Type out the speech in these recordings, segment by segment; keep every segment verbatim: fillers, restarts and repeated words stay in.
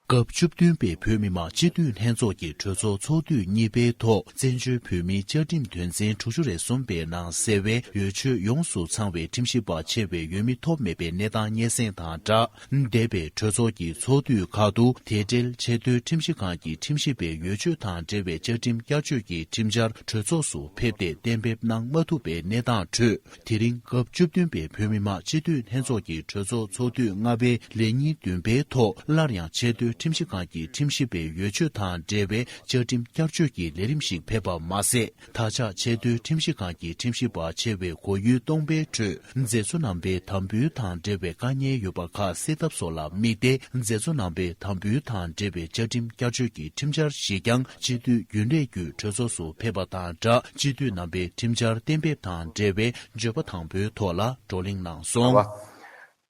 སྐབས་བཅུ་བདུན་པའི་བོད་མི་མང་སྤྱི་འཐུས་ལྷན་ཚོགས་ཀྱི་གྲོས་ཚོགས་ཚོགས་དུས་གཉིས་པའི་ཐོག་བཙན་བྱོལ་བོད་མིའི་བཅའ་ཁྲིམས་དོན་ཚན་དྲུག་ཅུ་རེ་གསུམ་པའི་ནང་གསལ་བའི་འོས་ཆོས་ཡོངས་སུ་ཚང་བའི་ཁྲིམས་ཞིབ་པ་ཆེ་བའི་འོས་མི་ཐོབ་མེད་པའི་གནས་སྟངས་སྙན་སེང་དང་སྦྲགས། འདས་པའི་གྲོས་ཚོགས་ཀྱི་ཚོགས་དུས་ཁག་ཏུ་དེ་འབྲེལ་ཆེས་མཐོའི་ཁྲིམས་ཞིབ་ཁང་གི་ཁྲིམས་ཞིབ་པའི་འོས་ཆོས་དང་འབྲེལ་བའི་བཅའ་ཁྲིམས་བསྐྱར་བཅོས་ཀྱི་ཁྲིམས་འཆར་གྲོས་ཚོགས་སུ་ཕེབས་ཏེ་གཏན་འབེབས་གནང་མ་ཐུབ་པའི་གནས་སྟངས་ཁྲོད། དེ་རིང་སྐབས་བཅུ་བདུན་པའི་བོད་མི་མང་སྤྱི་འཐུས་ལྷན་ཚོགས་ཀྱི་གྲོས་ཚོགས་ཚོགས་དུས་ལྔ་པའི་ལས་ཉིན་བདུན་པའི་ཐོག་སླར་ཡང་ཆེས་མཐོའི་ཁྲིམས་ཞིབ་ཁང་གི་ཁྲིམས་ཞིབ་པའི་འོས་ཆོས་དང་འབྲེལ་བའི་བཅའ་ཁྲིམས་བསྐྱར་བཅོས་ཀྱི་ལས་རིམ་ཞིག་ཕེབས་པ་མ་ཟད། ད་ཆ་ཆེས་མཐོའི་ཁྲིམས་ཞིབ་ཁང་གི་ཁྲིམས་ཞིབ་པ་ཆེ་བའི་གོ་ཡུལ་སྟོང་པའི་ཁྲོད་མཛད་གཙོ་རྣམ་པའི་དམ་འབུལ་དང་འབྲེལ་བའི་དཀའ་ངལ་ཡོད་པ་ཁག་སེལ་ཐབས་སོགས་ལ་དམིགས་ཏེ། མཛད་གཙོ་རྣམ་པའི་དམ་འབུལ་དང་འབྲེལ་བའི་བཅའ་ཁྲིམས་བསྐྱར་བཅོས་ཀྱི་ཁྲིམས་འཆར་ཞིག་ཀྱང་སྤྱི་འཐུས་རྒྱུན་ལས་བརྒྱུད་གྲོས་ཚོགས་སུ་ཕེབས་པ་དང་སྦྲགས། སྤྱི་འཐུས་རྣམ་པའི་ཁྲིམས་འཆར་གཏན་འབེབས་དང་འབྲེལ་བའི་བརྗོད་པ་དང་པོའི་ཐོག་ལ་བགྲོ་གླེང་གནང་སོང་།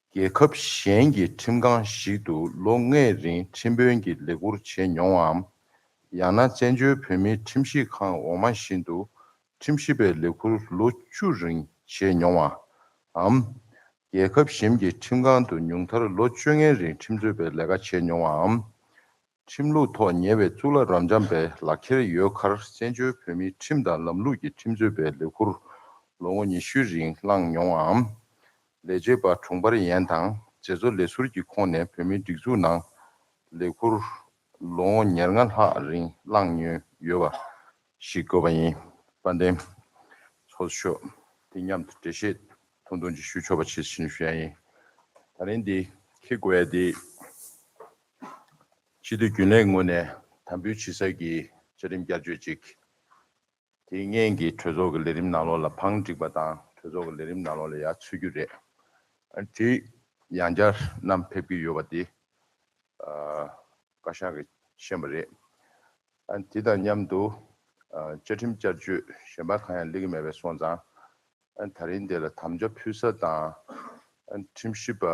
རྒྱལ་ཁབ་གཞན་གྱི་ཁྲིམས་ཁང་ཞིག་ཏུ་ལོ་ལྔའི་རིང་ཁྲིམས་དཔོན་གྱི་ལས་ཁུར་བྱས་མྱོང་བའམ། ཡང་ན་བཙན་བྱོལ་བོད་མིའི་ཁྲིམས་ཞིབ་ཁང་འོག་མ་བཞིན་དུ་ཁྲིམས་ཞིབ་པའི་ལས་ཁུར་ལོ་བཅུ་རིང་བྱས་མྱོང་བའམ། རྒྱལ་ཁབ་གཞན་གྱི་ཁྲིམས་ཁང་དུ་ཉུང་མཐར་ལོ་བཅོ་ལྔའི་རིང་ཁྲིམས་རྩོད་པའི་ལས་ཀ་བྱས་མྱོང་བའམ། ཁྲིམས་ལུགས་ཐོག་ཉེ་བའི་གཙུག་ལག་རབ་འབྱམས་པའི་ལག་ཁྱེར་ཡོད་ཁར་བཙན་བྱོལ་བོད་མིའི་ཁྲིམས་དང་ལམ་ལུགས་ཀྱི་ཁྲིམས་རྩོད་པའི་ལས་ཁུར་ལོ་ངོ་ཉི་ཤུའི་རིང་བླངས་མྱོང་བའམ། ལས་བྱེད་པ་དྲུང་འཕར་ཡན་དང་མཛད་གཙོ་ལས་ཟུར་གྱི་ཁོངས་ནས་བོད་མིའི་སྒྲིག་འཛུགས་ནང་ལས་ཁུར་ལོ་ངོ་ཉེར་ལྔ་ལྷག་རིང་བླངས་མྱོང་ཡོད་པ་ཞིག་དགོས་པ་ཡིན། དཔལ་ལྡན་ཚོགས་གཙོ་མཆོག་འདི་མཉམ་དུ་འགྲེལ་བཤད་ཐུང་ཐུང་ཅིག་ཞུ་ཆོག་པ་ཆེད་ཕྱིན་ཞུ་ཡ་ཡིན། ད་རིང་འདི་འཁེལ་དགོས་ཡ་འདི། སྤྱི་འཐུས་རྒྱུན་ལས་ངོས་ནས་དམ་འབུལ་བྱེད་སའི་བཅའ་ཁྲིམས་བསྐྱར་བཅོས་ཅིག་དེ་སྔོན་གྱི་གྲོས་ཚོགས་ཀྱི་ལས་རིམ་ནང་ལོགས་ལ་བང་བསྒྲིགས་པ་དང་གྲོས་ཚོགས་ཀྱི་ལས་རིམ་ནང་ལོགས་ལ་ཡར་ཚུད་རྒྱུ་རེད། ཨ་དེ་ཡང་བསྐྱར་བསྣམས་ཕེབས་ཀྱི་ཡོད་པ་དེ་ཨ་བཀའ་ཤག་གིས་ཤེས་པ་རེད། ཨ་དེ་དང་མཉམ་དུ་ཨ་བཅའ་ཁྲིམས་བསྐྱར་བཅོས་གཞན་པ་གང་ཡང་སླེབས་ཀྱི་མེད་པས་སོང་ཙང་། ཨ་ད་རིང་འདི་ལ་དམ་བཅའ་ཕུལ་ས་དང་། ཨ་ཁྲིམས་ཞིབ་པ་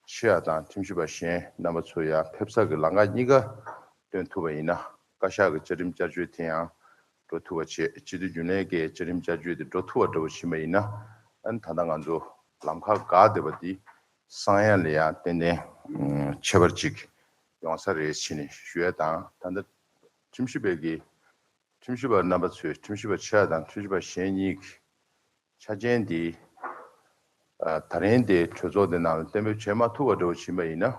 ཆེ་ཡ་དང་ཁྲིམས་ཞིབ་པ་གཞན་རྣམ་པ་ཚོ་ཡར་ཕེབས་ས་གི་ལམ་ཁ་གཉིས་ཀ་སྟོན་ཐུབ་པ་ཡིན་ན། བཀའ་ཤག་གི་བཅའ་ཁྲིམས་བསྐྱར་བཅོས་དེ་ཡང་འགྲོ་ཐུབ་པ་བྱེད། སྤྱི་འཐུས་རྒྱུན་ལས་ཀྱི་བཅའ་ཁྲིམས་བསྐྱར་བཅོས་དེ་འགྲོ་ཐུབ་པ་འདྲ་བོ་ཕྱིན་པ་ཡིན་ན། ཨ་ད་ལྟ་ང་ཚོ་ལམ་ཁ་བཀག་བསྡད་པ་དེ་གསང་ཡ་ལ་ཡང་ཏན་ཏན་ཁྱད་པར་ཅིག་ཡོང་ས་རེད་ཟེར་ནས་ཞུ་ཡ་དང་། ད་ལྟ་ཁྲིམས་ཞིབ་པའི་གི་ཁྲིམས་ཞིབ་པ་རྣམ་པ་ཚོས་ཁྲིམས་ཞིབ་པ་ཆེ་བ་དང་ཁྲིམས་ཞིབ་པ་གཞན་གཉིས་ཀྱི་ཆ་རྐྱེན་འདི་ཨ་ད་རིང་འདི་གྲོས་ཚོགས་འདི་ནང་ལ་གཏན་འབེབས་བྱེད་མ་ཐུབ་པ་འདྲ་བོ་ཕྱིན་པ་ཡིན་ན།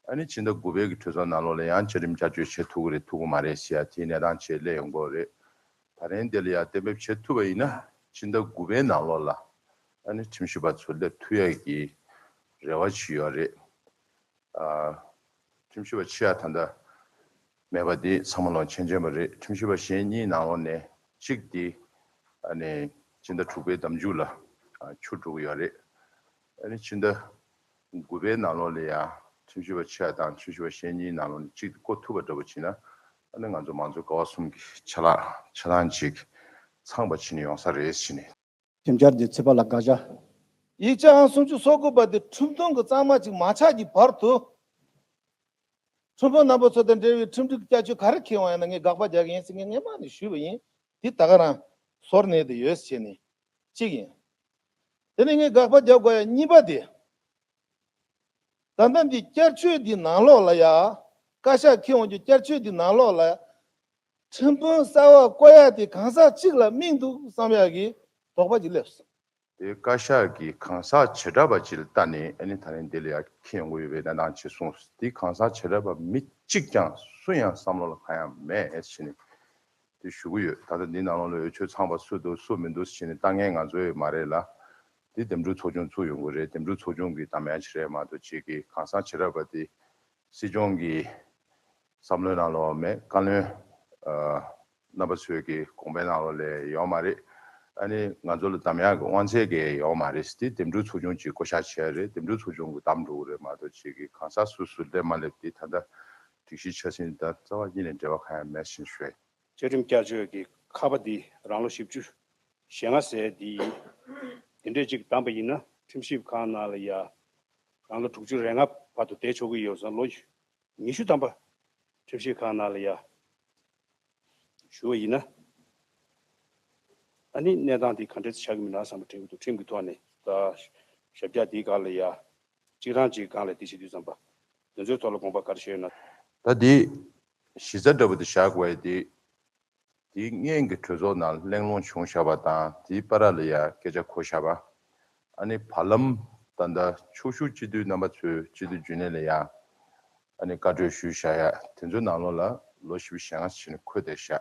ཨ་ནི་ཕྱི་ཟླ་དགུ་པའི་གི་གྲོས་ཚོགས་ནང་ལོགས་ལ་ཡང་བཅའ་ཁྲིམས་བསྐྱར་བཅོས་བྱེད་ཐུབ་ཀྱི་རེད་ཐུབ་ཀྱི་མ་རེད་ཟེར་ཡ་དེའི་གནས་སྟངས་བྱས་སླེབས་ཡོང་གི་རེད། ད་རིང་འདི་ལ་ཡང་གཏན་འབེབས་བྱེད་ཐུབ་པ་ཡིན་ན་ཕྱི་ཟླ་དགུ་པའི་ནང་ལོགས་ལ་ཨ་ནི་ཁྲིམས་ཞིབ་པ་ཚོ་སླེབས་ཐུབ་ཡ་གི་རེ་བ་ཅིག་ཡོད་རེད། ཨ་ཁྲིམས་ཞིབ་པ་ཆེ་བ་ད་ལྟ་མེད་པ་འདི་ཚང་མ་ལོ་མཁྱེན་མཁྱེན་པ་རེད། ཁྲིམས་ཞིབ་པ་གཞན་གཉིས་ནང་ལོགས་ནས་གཅིག་འདི་ཨ་ནི་སྤྱི་ཟླ་དྲུག་པའི་ཟླ་མཇུག་ལ་ཨ་འཁྱུར་འགྲོ་གི་ཡོད་རེད། ཨ་ནི་ཕྱི་ཟླ་དགུ་པའི་ནང་ལོགས་ལ་ཡང་ཁྲིམས་ཞིབ་པ་ཆེ་བ་དང་ཁྲིམས་ཞིབ་པ་གཞན་གཉིས་ནང་ལོགས་ནས་གཅིག་འདི་བསྐོ་ཐུབ་པ་འདྲ་པོ་བྱས་ན། ཨ་ནི་ང་ཚོ་མང་གཙོ་ཀ་བ་གསུམ་གྱི་ཆ་ལག་ཆ་ཚང་ཅིག་ཚང་པ་བྱས་ནས་ཡོང་ས་རེད་ཟེར་ནས། ཁྲིམས་འཆར་འདི་ཚུད་པ་ལ་དགག་བྱ། ཡིག་ཆ་ཨང་སུམ་ཅུ་སོ་དགུ་པ་དེ་ཁྲིམས་དོན་གྱི་གཙང་མ་ཅིག་མ་ཆགས་ཀྱི་བར་དུ། ཁྲིམས་དཔོན་རྣམ་པ་ཚོ་དང་འབྲེལ་བའི་ཁྲིམས་སྒྲིག་བསྐྱར་བཅོས་ག་རེ་འཁེལ་འོང་ཡང་ན་ངས་དགག་པ་རྒྱག་གི་ཡིན་ཟེར་ངས་སྔན་མ་ནས་ཞུས་པ་ཡིན། དེ་ད་ག་རང་སོར་གནས་དེ་ཡོད་ཟེར་ནས་གཅིག་ཡིན། དེ་ནས་ངས་དགག་པ་རྒྱག་དགོས་ཡ་གཉིས་པ་དེ། ད་ལྟ་འདི་བསྐྱར་བཅོས་འདི་ནང་ལོགས་ལ་ཡ། བཀའ་ཤག་འཁེལ་འོང་རྒྱུ་བསྐྱར་བཅོས་འདི་ནང་ལོགས་ལ་ཡ། ཁྲིམས་དཔོན་གསར་པ་བསྐོ་ཡ་དེ་གང་ཟག་གཅིག་ལ་དམིགས་འདུག་བསམ་ཡ་གི་དོགས་པ་ཅིག་སླེབས་སོང་། དེ་བཀའ་ཤག་གིས་གང་ཟག་བྱེ་བྲག་པ་ཅིག་ལ་ལྟ་ནས་ཨ་ནི་ད་རིང་འདི་ལ་ཡ་འཁེལ་ཡོང་གི་ཡོད་པའི་གནས་སྟངས་ཅིག་གསུངས། དེ་གང་ཟག་བྱེ་བྲག་པ་མི་གཅིག་ཀྱང་སུ་ཡང་བསམ་བློ་ལ་གང་ཡང་མེད་ཟེར་ནས་དེ་ཞུ་གི་ཡོད། ད་ལྟ་འདི་ནང་ལོགས་ལ་འོས་ཆོས་ཚང་པ་སུ་འདུག་སུ་མི་འདུག་ཟེར་ནས་ལྟ་མཁན་ང་ཚོ་ཡོད་མ་རེད་ལ། དེ་འདེམས་སྒྲུག་ཚོགས་ཆུང་བཙུགས་ཡོང་གི་རེད། འདེམས་སྒྲུག་ཚོགས་ཆུང་གིས་གཏམ་ཡ་ཅིག་རེད་མ་གཏོགས་ཅིག་གིས་གང་ཟག་བྱེ་བྲག་པ་དེ་སྲིད་སྐྱོང་གི་བསམ་བློའི་ནང་ལོགས་མེད། བཀའ་བློན་ཨ་རྣམ་པ་ཚོས་ཀྱི་དགོངས་པའི་ནང་ལོགས་ལ་ཡོད་མ་རེད། ཨ་ནི་ང་ཚོ་ལ་གདམ་ཡག་གི་དབང་ཚད་ཀྱི་ཡོད་མ་རེད། དེ་འདེམས་སྒྲུག་ཚོགས་ཆུང་གཅིག་བསྐོ་བཞག་བྱས་རེད། འདེམས་སྒྲུག་ཚོགས་ཆུང་གིས་གདམ་འགྲོ་གི་རེད་མ་གཏོགས་ཅིག་གིས་གང་ཟག་སུ་སུ་སླེབས་མ་སླེབས་དེ་ད་ལྟ་སྒྲིག་གཞི་ཆ་ཚང་དང་རྩ་བ་ཉིད་ནས་འབྲེལ་བ་གང་ཡང་མེད་ཟེར་ཞུ་ཡ་ཡིན། བཅའ་ཁྲིམས་བསྐྱར་བཅོས་ཀྱི་ཁ་པ་འདི་རང་ལོ་བཞི་བཅུ་ཞེ་ལྔ་ཟེར་འདི་ཡིན། དེ་འདྲས་ཅིག་བདམས་པ་ཡིན་ན་ཁྲིམས་ཞིབ་ཁང་ནང་ལ་ཡ་རང་ལོ་དྲུག་ཅུ་རེ་ལྔ་བར་དུ་བསྡད་ཆོག་གི་ཡོད་ཙང་ལོ་ཉི་ཤུ་ཐམ་པ་ཁྲིམས་ཞིབ་ཁང་ནང་ལ་ཡ་བཞུགས་པ་ཡིན་ན། ཨ་ནི་གནས་སྟངས་འདི་ག་འདྲས་ཆགས་ཀྱི་མིན་ན་བསམ་པ་དྲན་གྱི་འདུག་ཁྲིམས་ཀྱི་ཐོག་ནས་ད་ཞབས་བཀྱག་འདིའི་སྒང་ལ་ཡ་གཅིག་རང་གཅིག་སྒང་ལ་འདི་བྱེད་དུས་ཙམ་པ་ དེ་ཚོའི་ཐོག་ལ་དགོངས་པ་ག་རེ་བཞེས་ཡོད་ན། ད་འདི་གཞི་རྩ་འདྲ་པོ་དེ་བཞག་དགོས་ཡ་དེ། དེའི་སྔོན་གྱི་གྲོས་ཚོགས་ནང་གླེང་སློང་བྱུང་བཞག་པ་དང་དེའི་བར་ལ་ཡ་སྐད་ཆ་གོ་བཞག་པ། ཨ་ནི་བར་ལམ་ད་ལྟ་ཕྱོགས་བཞུགས་སྤྱི་འཐུས་རྣམ་པ་ཚོས་སྤྱི་འཐུས་རྒྱུན་ལས་ལ་ཡ་ཨ་ནི་བཀའ་འཁྲོལ་ཞུས་བཞག་ཡ་དེ་ཚོའི་ནང་ལོགས་ལ་ལོ་བཞི་བཅུ་ཞེ་ལྔ་ཕྱིན་ནས་འཁོད་བསྡད་བཞག་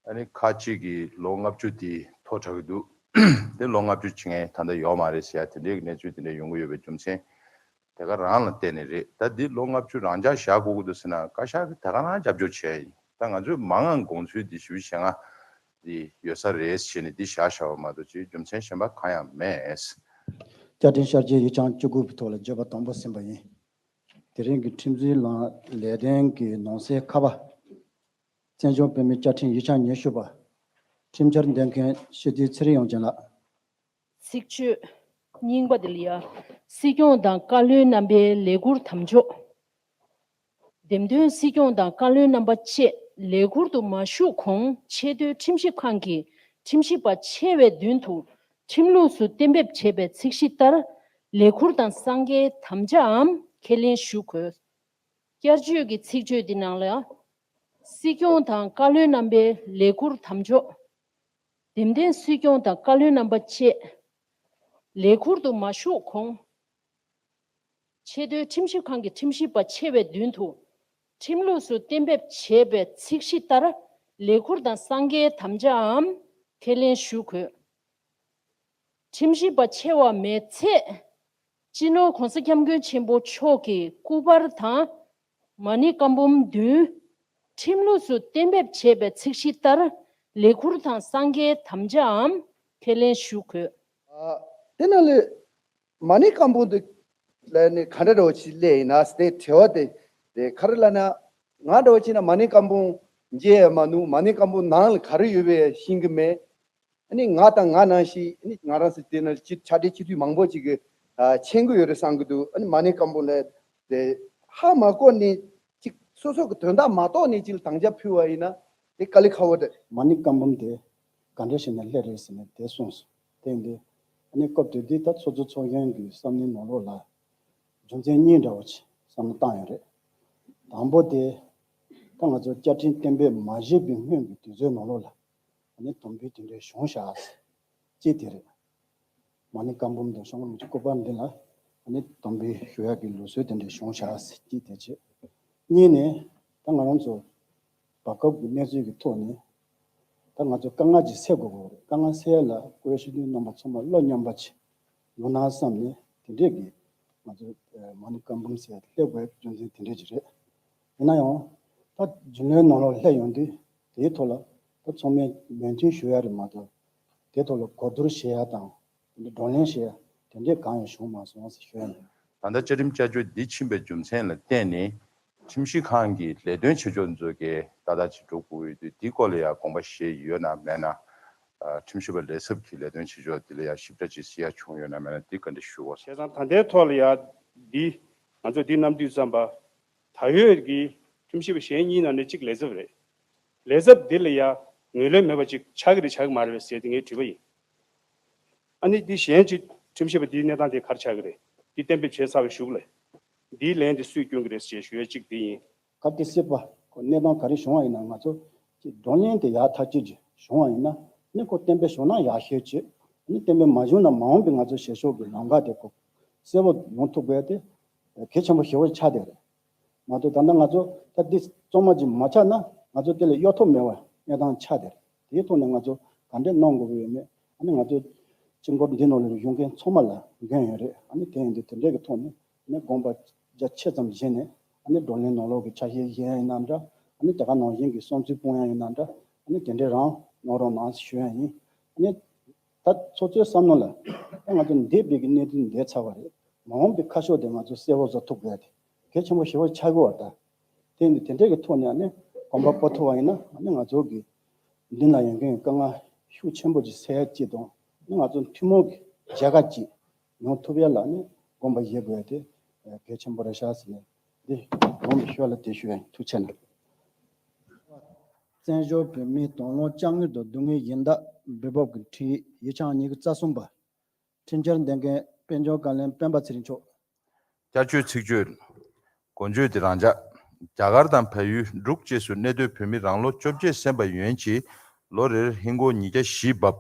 ཨ་ནི་ཁ་ཅིག་གིས་ལོ་ལྔ་བཅུ་དེ་མཐོ་དྲགས་ཀྱི་འདུག་དེ་ལོ་ལྔ་བཅུ་བྱེད་མཁན་ད་ལྟ་ཡོད་མ་རེད་ཟེར་ཡ་དེ་འདྲའི་གནས་ཚུལ་དེ་འདྲ་ཡོང་གི་ཡོད་པའི་རྒྱུ་མཚན་དེ་ག་རང་ལ་བརྟེན་ནས་རེད། ད་འདི་ལོ་ལྔ་བཅུ་རང་འཇགས་བཞག་དགོས་ཀྱི་འདུག་ཟེར་ན་བཀའ་ཤག་གིས་དེ་ག་རང་རྒྱབ་སྐྱོར་བྱས་ཡིན། ད་ང་ཚོས་མང་ང་དགོངས་ཚུལ་འདི་ཞུ་བཞེས་ང་འདི་ཡོད་ས་རེད་ཟེར་ནས་འདི་བཞག་བཞག་པ་མ་གཏོགས་ཅིག་རྒྱུ་མཚན་གཞན་པ་གང་ཡང་མེད། བཅའ་ཁྲིམས་ཤར་རྒྱས་ཡིག་ཆ་བཅུ་དགུ་པའི་ཐོག་ལ་བརྗོད་པ་དང་པོ་ཟིན་པ་ཡིན། དེ་རིང་གི་ཁྲིམས་འཛིན་ལ་ལས་དོན་གྱི་ནང་གསེས་ཁ་པ། བཙན་བྱོལ་བོད་མིའི་བཅའ་ཁྲིམས་ཡིག་ཆ་ཉི་ཤུ་པ། ཁྲིམས་འཆར་འདོན་མཁན་སྤྱི་འཐུས་ཚེ་རིང་དབྱངས་ཅན་ལགས། ཚིག་བརྗོད་རྙིང་པ་དེ་ལ་ཡ། སྲིད་སྐྱོང་དང་བཀའ་བློན་རྣམ་པའི་ལས་ཁུར་དམ་འཇོག་འདེམས་ཐོན་སྲིད་སྐྱོང་དང་བཀའ་བློན་རྣམ་པ་བཅས་ལས་ཁུར་དུ་མ་ཞུགས་གོང་ཆེས་མཐོའི་ཁྲིམས་ཞིབ་ཁང་གི་ཁྲིམས་ཞིབ་པ་ཆེ་བའི་མདུན་དུ་ཁྲིམས་ལུགས་སུ་གཏན་འབེབས་བྱས་པའི་ཚིག་གཞི་ལྟར་ལས་ཁུར་དང་གསང་བརྒྱའི་དམ་བཅའམ་ཁས་ལེན་ཞུ་དགོས། བསྐྱར་བཅོས་ཀྱི་ཚིག་བརྗོད་འདི་ནང་ལ། སྲིད་སྐྱོང་དང་བཀའ་བློན་རྣམ་པའི་ལས་ཁུར་དམ་འཇོག་འདེམས་ཐོན་སྲིད་སྐྱོང་དང་བཀའ་བློན་རྣམ་པ་བཅས་ལས་ཁུར་དུ་མ་ཞུགས་གོང་། ཆེས་མཐོའི་ཁྲིམས་ཞིབ་ཁང་གི་ཁྲིམས་ཞིབ་པ་ཆེ་བའི་མདུན་དུ་ཁྲིམས་ལུགས་སུ་གཏན་འབེབས་བྱས་པའི་ཚིག་གཞི་ལྟར་ལས་ཁུར་དང་གསང་བརྒྱའི་དམ་བཅའམ་ཁས་ལེན་ཞུ་དགོས། ཁྲིམས་ཞིབ་པ་ཆེ་བ་མེད་ཚེ། སྤྱི་ནོར་༧གོང་ས་༧སྐྱབས་མགོན་ཆེན་པོ་མཆོག་གི་སྐུ་པར་དང་མ་ཎི་བཀའ་འབུམ་བདུན་ཁྲིམས་ལུགས་སུ་གཏན་འབེབས་བྱས་པའི་ཚིག་གཞི་ལྟར་ལས་ཁུར་དང་གསང་བརྒྱའི་དམ་བཅའམ་ཁས་ལེན་ཞུ་དགོས། ཨ། དེ་ནང་ལས་མ་ཎི་བཀའ་འབུམ་དེ་ལ་ནི་ག་འདྲ་འདྲ་བོ་ཅིག་སླེབས་ཡིན་ན་དེ་དྲི་བ་དེ་དེ་ག་རེ་ལབ་ན། ང་འདྲ་བོ་ཅིག་ན་མ་ཎི་བཀའ་འབུམ་མཇལ་ཡ་མ་ནུས། མ་ཎི་བཀའ་འབུམ་ནང་ལ་ག་རེ་ཡོད་པའི་ཤེས་ཀྱི་མེད། ཨ་ནི་ང་དང་ང་ནང་བཞིན་ཨ་ནི་ང་རང་ཚོ་དེ་ན་སྤྱི་ཕྱག་སྦྲེལ་སྤྱི་འཐུས་མང་པོ་ཅིག་གིས་ཨ་མཁྱེན་གྱི་ཡོད་རེད་བསམ་གྱི་འདུག་ཨ་ནི་མ་ཎི་བཀའ་འབུམ་ལ་དེ་ཧ་མ་གོ་ནས་ཅིག་སོ་སོ་གི་དོན་དག་མ་རྟོགས་ནས་ཅིག་ལ་དམ་བཅའ་ཕུལ་བ་ཡིན་ན་དེ་དཀའ་ལས་ཁག་པོ་རེད། མ་ཎི་བཀའ་འབུམ་དེ་ག་འདྲ་ཞིག་ནས་སླེབས་རེད་ཟེར་ནས་དེ་གསུངས་སོང་། དེ་ཡིན་དུས་ཨ་ནི་སྐབས་དེ་དུས་ད་ཚོགས་གཙོ་ཚོགས་གཞོན་གྱི་བསམ་བློའི་ནང་ལོགས་ལ་རྒྱུ་མཚན་གཉིས་འདྲ་བོ་ཅིག་བསམ་བློ་བཏང་ཡོད་རེད། དང་པོ་དེ་ད་ང་ཚོ་བཅའ་ཁྲིམས་གཏན་འབེབས་མ་བྱས་པའི་སྔོན་གྱི་དུས་ཚོད་ནང་ལོགས་ལ་ཨ་ནི་དམ་འབུལ་དེ་འདྲའི་བྱུང་བཞག་ཟེར། གཅིག་དེ་རེད། མ་ཎི་བཀའ་འབུམ་དང་གཞུང་ལུགས་ཀྱི་སྐུ་པར་འདི་ལ་ཨ་ནི་དམ་འབུལ་ཞུ་ཡག་གི་ལུགས་སྲོལ་དེ་འདྲ་བྱུང་བཞག་ཟེར་གཅིག་དེ་བྱས། གཉིས་ནས་ད་ང་རང་ཚོ་བར་སྐབས་ཀྱི་གནས་ཚུལ་གྱི་ཐོག་ནས་ད་ང་ཚོ་དཀའ་ངལ་ཅིག་སེལ་དགོས་པ་རེད། དཀའ་ངལ་སེལ་ཡ་ལ་སྐུ་ངོ་སྤྱི་འཐུས་རྣམ་པ་ཚང་མ་བློ་མཉམ་པ་ཅིག་ཡོང་ན་བསམ་ནས་དེ་འདྲས་ཀྱི་ང་ཚོ་མ་ཎི་བཀའ་འབུམ་ཟེར་སླེབས་དགོས་རྒྱུ་མཚན་དེ་འདྲས་ཅིག་རེད། ཡིན་ན་ཡང་ད་རྒྱུན་ལས་ནང་ལོགས་སླེབས་ཡོང་དུས་དེའི་ཐོག་ལ་ད་ཚང་མས་མོས་མཐུན་ཞུ་ཡ་རེད་མ་གཏོགས། དེ་ཐོག་ལ་གོ་བསྡུར་བྱེད་ཡ་དང་། དེ་འདྲ་བགྲོ་གླེང་བྱེད་ཡ་དེ་འདྲས་གང་ཡང་བྱུང་མ་སོང་ཟེར་ཞུ་ཡ་ཡིན། ད་ལྟ་བཅའ་ཁྲིམས་བསྐྱར་བཅོས་འདི་ཕྱིན་པའི་རྒྱུ་མཚན་ལ་བརྟེན་ནས་ཁྲིམས་ཞིབ་ཁང་གི་ལས་དོན་བྱེད་ཕྱོགས་ཚོ་གས་ཏག་ཏག་ཅིག་འགྲོ་དགོས་ཡོད་དུས་འདི་སྐོར་ལ་ཡང་དགོངས་པ་བཞེས་ཡོད་ན་མེད་ན། ཨ། ཁྲིམས་ཞིབ་པ་ལས་ཚབ་ཀྱི་ལས་དོན་བྱེད་ཕྱོགས་འདི་ལ་ཡང་ཞིབ་ཕྲ་ཅིག་གསལ་ཡ་བྱུང་ཡོད་ན་མེད་ན་འདི་བཀའ་འདྲི་ཞུ་དགོས། བྱས་ཙང་ད་ལྟའི་ཐོག་ལ་ཡང་འདི་ང་ཚོ་འདི་གནམ་དུས་ཙམ་པ། ད་ཡོད་ཀྱི་ཁྲིམས་ཞིབ་པ་གཞན་གཉིས་ནང་ནས་གཅིག་ལས་ཚབ་རེད། ལས་ཚབ་འདི་ལ་ཡ་ངོས་ལེན་མེད་པ་ཅིག་ཆགས་ཀྱི་རེད་ཆགས་ཀྱི་མ་རེད་པས་ཟེར་ཏེ་ངའི་དྲི་བ་ཡིན། ཨ་ནི་འདི་གཞན་གཅིག་ཁྲིམས་ཞིབ་པ་འདིའི་གནས་སྟངས་དེ་ག་རེ་ཆགས་ཀྱི་རེད། འདི་གཏན་འབེབས་བྱས་ཚར་བའི་གཞུག་ལ་འདིའི་ལན་དེ་སུས་སྐྱོན་གྱི་རེད་ཅེས་ཞུ་ཡ་གཅིག་འདི་ཡིན། གལ་ཏེ་སྲིད་པ་ཁོ་གནས་སྟངས་ག་རེ་བྱུང་བ་ཡིན་ན་ང་ཚོ་ཅིག་བགྲོ་གླེང་དེ་ཡག་ཐག་ཆོད་ཅིག་བྱུང་བ་ཡིན་ན་ནི་ཁོ་གཏན་འབེབས་བྱུང་ན་ཡག་ཤོས་ཅིག་ནི་གཏན་འབེབས་མ་བྱུང་ན་མ་འོངས་པའི་ང་ཚོ་བྱེད་ཕྱོགས་ཀྱི་ལམ་ཁ་དེ་ཁོ་གསལ་པོ་ཡོང་ཐུབ་དགོས་དེ་གལ་ཆེན་པོ་ཞེ་པོ་ཆགས་བསྡད་རེད། མ་གཏོགས་ད་ལྟ་ང་ཚོ་ད་འདི་གཙང་མ་ཅིག་མ་ཆགས་ན་ང་ཚོ་དེ་ལས་གཡོལ་ཐབས་མེད་པ་གནས་སྟངས་ཆགས་བསྡད་རེད། དེའི་ཐོག་ནས་ང་ཚོ་ག་འདྲས་གནང་དགོས་ཀྱི་ཡོད་མེད་ཨ་ནི་ང་ཚོ་སྤྱི་འཁོར་འདི་ནང་ལ་ཡོང་མཁན་ཚང་མ་ལ་འགན་ཡོད་རེད། ཨ་ནི་དེ་ཡིན་དུས་དེ་འདྲས་ཀྱི་ཐོག་ནས་ཨ་ནི་དགོངས་པ་རྒྱ་ཆེ་ཙམ་བཞེས་ནས་ཨ་ནི་བགྲོ་གླེང་ནང་ལོགས་ཀྱི་ཆ་ཤས་བཞེས་ཡ་ཡིན་ན་འདྲ། ཨ་ནི་དེ་ག་ནང་བཞིན་གྱི་བསམ་ཚུལ་སྤུངས་ཡ་ཡིན་ན་འདྲ། ཨ་ནི་དེ་འདྲས་རང་གནང་རོགས་གནང་ཞུ་ཡ་ཡིན། ཨ་ནི། ད་ཚོགས་གཙོའི་བསམ་བློ་ལ། ད་ང་ཚོ་འདས་པའི་གི་གནད་དོན་འདས་ཚར་བ་རེད། མ་འོངས་པའི་ཁ་ཕྱོགས་དེ་ང་ཚོ་གསལ་པོ་བཟོ་ཐུབ་དགོས་ཡ་དེ་གལ་ཆེན་པོ་ཞེ་པོ་ཆགས་ཀྱི་ཡོད་རེད་ད། དེ་ནི་དེ་འདྲས་ཀྱི་ཐོག་ནས་ཨ་ནི་གོམ་པ་སྤོ་ཐུབ་པ་ཡིན་ན་ཨ་ནི་ང་ཚོ་གི་མདུན་ལ་ཡོང་མཁན་གྱི་དཀའ་ངལ་ཤུགས་ཆེན་པོ་ཅིག་སེལ་ཡ་གཅིག་དང་ཨ་ནི་ང་ཚོ་ཐུན་མོང་གི་མཇལ་ཁ་ཅིག་ཡོང་ཐུབ་ཡ་ལ་ཨ་ནི་དགོངས་པ་བཞེས་དགོས་ཡ་དེ་གལ་ཆེན་པོ་རེད་ཤག་ཟེར་ནས་འདི་དགོངས་པ་ཞུ་བ་ལ་དེ་ཞུ་ཡ་ཡིན། ཐུགས་རྗེ་གནང་། བཙན་བྱོལ་བོད་མིའི་དོན་ལུང་དཔྱ་དངུལ་དང་སྡུག་བསྔལ་སྦྱིན་བདག་འབུལ་འབབ་ཀྱི་ཁྲིད་ཡིག་ཆ་ཉི་ཤུ་རྩ་གསུམ་པ། ཁྲིམས་འཆར་འདོན་མཁན་དཔལ་འབྱོར་བཀའ་བློན་སྤེན་པ་ཚེ་རིང་མཆོག་བསྐྱར་བཅོས་ཚིག་བརྗོད། འགོ་བརྗོད་དེ་རང་འཇགས། རྒྱ་གར་དང་བལ་ཡུལ་འབྲུག་བཅས་སུ་གནས་སྡོད་བོད་མི་རང་ལོ་བཅོ་བརྒྱད་སོན་པ་ཡོན་གྱིས་ལོ་རེར་ཧིན་སྒོར་ཉིས་བརྒྱ་བཞི་འབབ།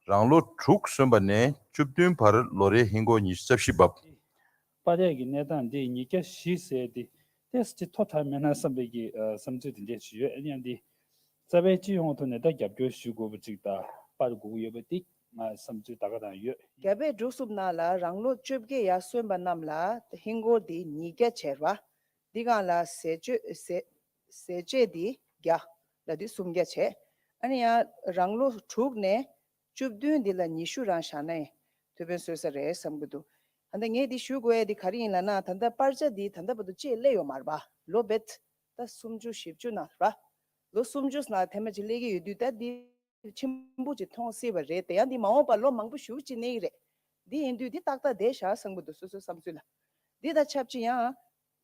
རང་ལོ་དྲུག་སོན་པ་ནས་བཅུ་བདུན་བར་ལོ་རེའི་ཧིན་སྒོར་ཉི་ཤུ་རྩ་བཞི་འབབ། སྤར་ཡས་ཀྱི་གནས་སྟངས་འདི་ཉིས་བརྒྱ་བཞི་ཟེར་ཏེ་ཏོག་ཙམ་ཅིག་མཐོ་དྲགས་མེད་ན་བསམ་པའི་གི་ཨ་བསམ་ཚུལ་དེ་འདྲས་ཞིག་ཡོད། ཨ་ནི་ཡང་འདི་རྩ་བའི་སྤྱི་ཡོངས་ཐོག་ནས་ད་རྒྱབ་སྐྱོར་ཞུ་དགོས་པ་ཅིག་དང་སྤར་དགོས་ཀྱི་ཡོད་པ་འདི་ང་བསམ་ཚུལ་ད་ག་རང་ཡོད། རྒྱ་བལ་འབྲུག་གསུམ་ནང་ལ་རང་ལོ་བཅོ་བརྒྱད་ཡར་སོན་པ་རྣམས་ལ་ཧིན་སྒོར་འདི་ཉིས་བརྒྱ་བྱས་རེད་བ། འདི་སྒང་ལ་ཟས་སྤྱོད་ཟས་ཟས་བཅད་འདི་བརྒྱ་ལ་འདི་སུམ་བརྒྱ་བྱས། ཨ་ནི་ཡང་རང་ལོ་དྲུག་ནས་བཅུ་བདུན་འདི་ལ་ཉི་ཤུ་རང་བཞག་ན་ཐུགས་ཕན་གསོས་ས་རེད་བསམ་གྱི་འདུག་ད་ལྟ་ངས་འདི་ཞུ་དགོས་ཡ་འདི་ག་རེ་ཡིན་ལབ་ན། ད་ལྟ་སྤར་ཆ་འདི་ད་ལྟ་བར་དུ་ཅིག་སླེབས་ཡོད་མ་རེད་པ། ལོ་བེད་ད་སུམ་ཅུ་བཞི་བཅུ་ནང་རེད་པ། ལོ་སུམ་ཅུ་ནང་ཐེངས་མ་གཅིག་སླེབས་ཀྱི་ཡོད་དུས་ད་འདི་ཆེན་པོ་ཅིག་མཐོང་སྲིད་པ་རེད། དེ་ཡང་འདི་མ་འོངས་པ་ལོ་མང་པོ་ཞེ་པོ་ཅིག་གནས་ཀྱི་རེད། འདི་ཡིན་དུས་འདི་ཏག་ཏག་བསྡད་བཞག་བསམ་གྱི་འདུག་སོ་སོའི་བསམ་ཚུལ་ལ། འདི་དང་ཆབས་ཅིག་ཡང་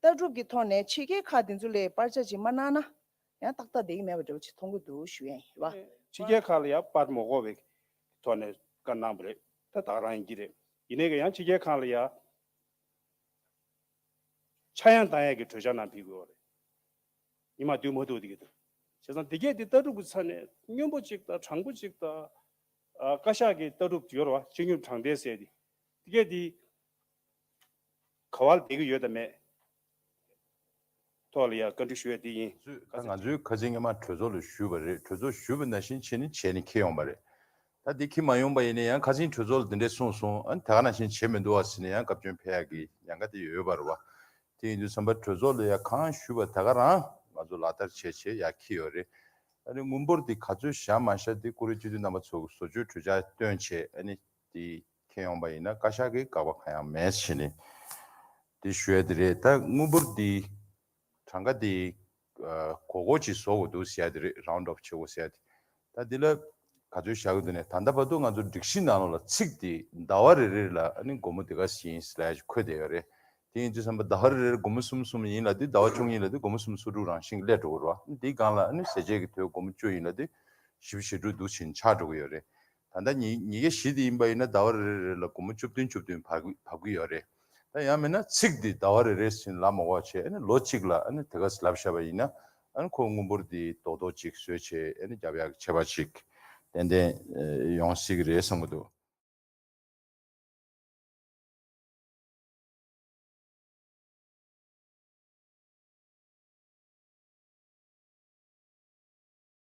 ལྟ་གྲུབ་ཀྱི་ཐོག་ནས་ཕྱི་རྒྱལ་ཁག་དེ་ཚོ་ལ་སྤར་ཆ་ཅིག་མ་གནང་ན་ཡང་ཏག་ཏག་བསྡད་ཀྱི་མེད་པ་འདྲ་བོ་ཅིག་མཐོང་གི་འདུག་ཞུ་ཡ་ཡིན་རེད་བ། ཕྱི་རྒྱལ་ཁག་ལ་ཡང་སྤར་མ་དགོས་པའི་ཐོག་ནས་བཀའ་གནང་བ་རེད། ད་ད་ག་རང་ཡིན་གྱི་རེད། ཡིན་ནའི་ཀྱང་ཡང་ཕྱི་རྒྱལ་ཁག་ལ་ཡང་ཆག་ཡང་བཏང་ཡས་ཀྱི་གྲོས་འཆར་གནང་ཕེབས་དགོས་པ་རེད། ཉི་མ་བསྡུས་མ་ཐུབ་དེ་གི་འདུག་བྱས་ཙང་དེ་གས་དེ་ལྟ་གྲུབ་ཀྱི་ཆ་ནས་སྙོམས་པོ་གཅིག་དང་དྲང་པོ་གཅིག་དང་། ཨ། བཀའ་ཤག་གི་ལྟ་གྲུབ་ཡོད་རེད་བ། སྤྱི་སྙོམས་དྲང་བདེན་ཟེར་དེ། དེ་གས་དེ་ག་བ་ལ་བསྡད་ཀྱི་ཡོད་དམ་མེད་ཐོག་ལ་ཡང་བཀའ་འདྲི་ཞུ་ཡ་དེ་ཡིན། ད་ང་ཚོས་ཁ་སང་སྔོན་མ་གྲོས་ཚོགས་ལ་ཞུས་པ་རེད། གྲོས་ཚོགས་ཞུས་པ་ནང་བཞིན་བྱས་ནས་བྱས་ནས་འཁྱེར་ཡོང་པ་རེད། ད་འདི་འཁྱེར་མ་ཡོང་པ་ཡིན་ན་ཡང་ཁ་སང་གྲོས་ཚོགས་ལ་འདི་འདྲས་གསུངས་སོང་། ཨ་ནི་ད་ག་ནང་བཞིན་བྱས་མི་འདུག་བ་ཟེར་ནས་ཡང་བཀའ་བཀྱོན་ཕེབས་ཡག་གི་ཉེན་ཁ་དེ་ཡོད་པ་རེད་བ། དེ་ཡིན་དུས་ཙམ་པ་གྲོས་ཚོགས་ལ་ཡང་གང་ཞུས་པ་ད་ག་རང་ང་ཚོ་ལག་བསྟར་བྱས་བྱས་ཡར་འཁྱེར་ཡོད་རེད། ཨ་ནི་དངུལ་འབོར་འདི་ག་ཚོད་བཞག་མ་བཞག་འདི་བཀུར་འོས་སྤྱི་འཐུས་རྣམ་པ་ཚོ་གི་བཟོ་བཅོས་གྲོས་འཆར་བཏོན་བྱས་ཨ་ནི་འདི་འཁྱེར་ཡོང་པ་ཡིན་ན་བཀའ་ཤག་གིས་དགག་པ་གང་ཡང་མེད་བྱས་ནས་འདི་ཞུ་ཡ་དེ་རེད། ད་དངུལ་འབོར་འདི་གྲངས་ཀ་དེ་ཨ་གོ་གོ་ཅིག་བཟོ་དགོས་འདུག་ཟེར་ཡ་དེ་རེད། རའུན་ཌི་ཨབ་བྱེད་དགོས་ཟེར་ཡ་དེ། ད་འདི་ལ་ག་ཚོད་བཞག་གི་འདུག་ནས་ད་ལྟ་བར་དུ་ང་ཚོ་སྒྲིག་གཞི་ནང་ལོགས་ལ་ཚིག་དེ་ཟླ་བ་རེ་རེ་ལ་ཨ་ནི་སྒོར་མོ་དེ་ག་ཡིན་ཟེར་ཡ་ཅིག་འཁོད་བསྡད་ཡོད་རེད། དེ་ཡིན་དུས་ཙམ་པ་ཟླ་བ་རེ་རེར་སྒོར་མོ་གསུམ་གསུམ་ཡིན་ལ་དེ་ཟླ་བ་བཅུ་གཉིས་ལ་དེ་སྒོར་མོ་སུམ་ཅུ་སོ་དྲུག་རང་བཞིན་སླེབས་འགྲོ་གི་རེད་བ། འདིའི་སྒང་ལ་ཨ་ནི་ཟས་བཅད་ཀྱི་དོན་སྒོར་མོ་བཅུ་ཡིན་ལ་དེ་བཞི་བཅུ་ཞེ་དྲུག་འདུག་བྱས་ནས་ཆགས་འགྲོ་གི་ཡོད་རེད། ད་ལྟ་ཉིས་ཉིས་བརྒྱ་བཞི་དེ་ཡིན་པ་ཡིན་ན་ཟླ་བ་རེ་རེ་རེ་ལ་སྒོར་མོ་བཅུ་བདུན་བཅུ་བདུན་བབས་ཀྱི་བབས་ཀྱི་ཡོད་རེད། ད་ཡང་མིན་ན་ཚིག་འདི་ཟླ་བ་རེ་རེ་ཟིན་ལ་མ་དགོས་པ་བྱས་ཨ་ནི་ལོ་གཅིག་ལ་ཨ་ནི་དེ་ག་ལབ་བཞག་པ་ཡིན་ན་ཨ་ནི་ཁོ་དངུལ་འབོར་འདི་རྡོག་རྡོག་ཅིག་བཟོས་བྱས་ཨ་ནི་རྒྱབ་ཡག་གི་ཆད་པ་ཅིག་ཏན་ཏན་ཡོང་སྲིད་ཀྱི་རེད་བསམ་གྱི་འདུག